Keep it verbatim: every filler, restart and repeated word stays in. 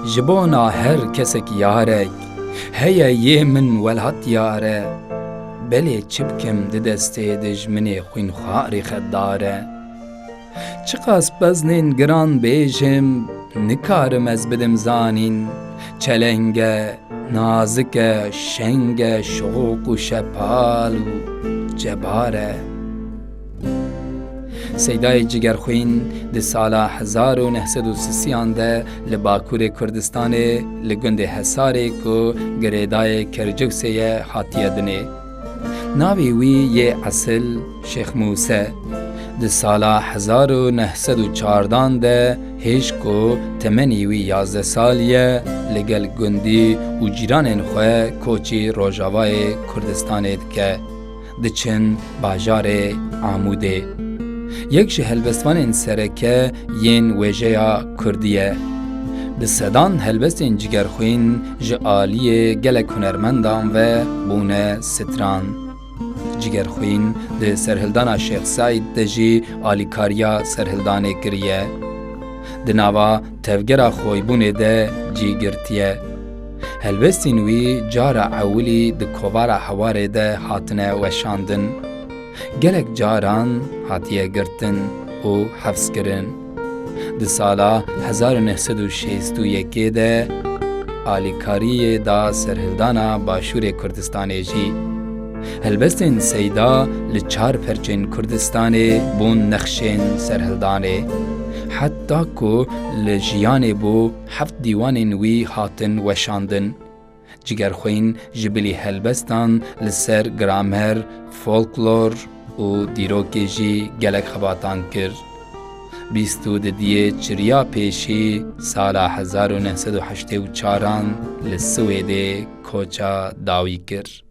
Ji bona her kesek yarek heye yê min welhat yar e. Belê çi bikim di destê dijminê xwînxwarî xedar e. Çiqas beznên giran bêjim, nikarim ez bidim zanîn. Çeleng e, nazik e, şeng e, şiqûq û şepal û cebar e. Seydayê Cigerxwîn di sala hezar û neh sed û sisiyan de li Bakurê Kurdistanê li gundê Hesarê ku girêdayê Kercewsê ye hatiye dinê. Navê wî yê esil Şêx Mûse. Di sala hezar û neh sed û çardan de hêj ku temenî wî yazdeh salî ye, li gel gundî û cîranên xwe koçî Rojavayê Kurdistanê dike. Diçin bajarê Amûdê. Yek ji helbestvanên sereke yên wêjeya kurdî ye. Bi sedan helbestên Cigerxwîn ji aliyê gelek hunermendan ve bûne stran. Cigerxwîn di serhildana Şêx Seîd de jî alîkariya serhildanê kiriye. Di nava tevgera xoybûnê de cî girtiye. Helbestên wî cara ewilî di kovara Hewarê de hatine weşandin. Gelek caran hatiye girtin û hefzkirin. Di sala hezar û neh sed û şêst û yekê de alîkariyê da serhildana Başûrê Kurdistanê jî. Helbestên Seyda li çar perçên Kurdistanê bûn nexşên serhildanê. Heta ku li jiyanê bû, heft dîwanên wî hatin weşandin. Cigerxwîn ji bilî helbestan li ser gramer, folklor û dîrokê jî gelek xebatan kir. Bîst û didiyê çiriya pêşî sala hezar û neh sed û heştê û çaran li Swêdê koça dawî kir.